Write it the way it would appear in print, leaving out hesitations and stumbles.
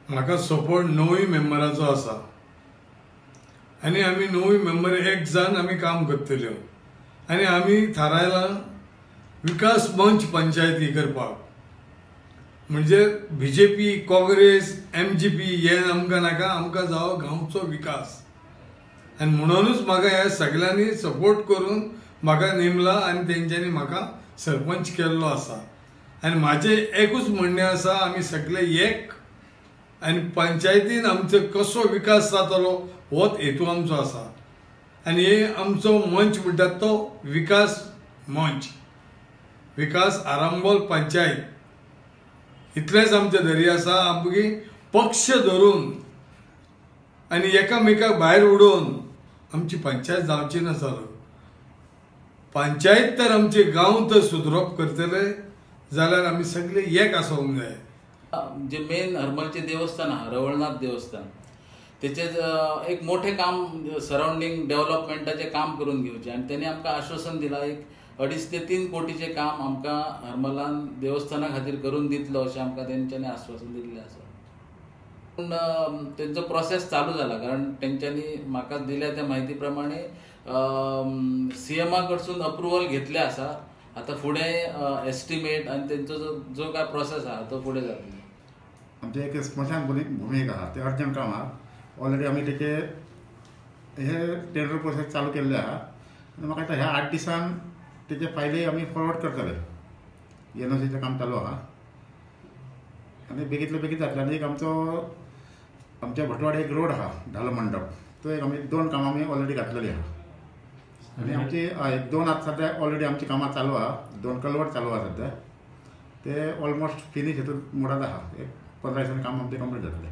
म्हाका सपोर्ट 9 मेंबरांचो आसा आनी आमी 9 मेंबर एक जावन आमी काम करतल्यो आनी आमी थारायलां विकास मंच पंचायती करपाक. म्हणजे बीजेपी, काँग्रेस, एमजीपी हे आमकां नाका, आमकां जावो गांवचो विकास. आनी म्हणूनच म्हाका ह्या सगळ्यांनी सपोर्ट करून म्हाका नेमला आनी तेंच्यांनी म्हाका सरपंच केल्लो आसा. आनी म्हाजें एकूच म्हणणें आसा, आमी सगळे एक आनी पंचायतीन आमचो कसो विकास जातलो होच हेतू आमचो आसा. आनी हे आमचो मंच म्हणटात तो विकास मंच, विकास आरांबोल पंचायत, इतलेंच आमचें धैर्य आसा. आमगे पक्ष धरून आनी एकामेकाक भायर उडोवन आमची पंचायत जावची ना चालू. पंचायत तर आमचे गांव तर सुदरोप करतले जाल्यार आमी सगळे एक आसूंक जाय. जे मेन हरमलचें देवस्थान आहा, रवळनाथ देवस्थान, तेचें एक मोठें काम सरावंडींग डेव्हलपमेंटाचें काम करून घेवचें आनी तेणी आमकां आश्वासन दिलां एक 2.5 ते 3 कोटीचें काम आमकां हरमलान देवस्थाना खातीर करून दितलो अशें आमकां तेंच्यांनी आश्वासन दिल्लें आसा. पूण तेंचो प्रोसेस चालू जाला, कारण तेंच्यांनी म्हाका दिल्या त्या म्हायती प्रमाणे सीएमा कडसून अप्रुवल घेतलें आसा. आतां फुडें एस्टिमेट आनी तेंचो जो काय प्रोसेस आहा तो फुडें जातलो. आमचें एक स्मशान भुमी एक आहा, तें अर्जंट काम आहा. ऑलरेडी आमी तेचे हे टेंडर प्रोसेस चालू केल्ले आहा आनी म्हाका दिसता ह्या 8 दिसान तेचे फायली आमी फॉरवर्ड करतले. एनओसीचें काम चालू आहा आनी बेगींतले बेगीन जातलें. आनी एक आमचो आमच्या भटवाडे एक रोड आहा धालो मंडप, तो एक आमी 2 कामां आमी ऑलरेडी घातलेली आहा. आनी आमची एक 2 आतां सद्या ऑलरेडी आमची कामां चालू आहा, 2 कलवट चालू आहा सद्या, ते ऑलमोस्ट फिनीश हितून मोडात आहा. एक 15 दिसांनी काम आमचें कंप्लीट जातलें.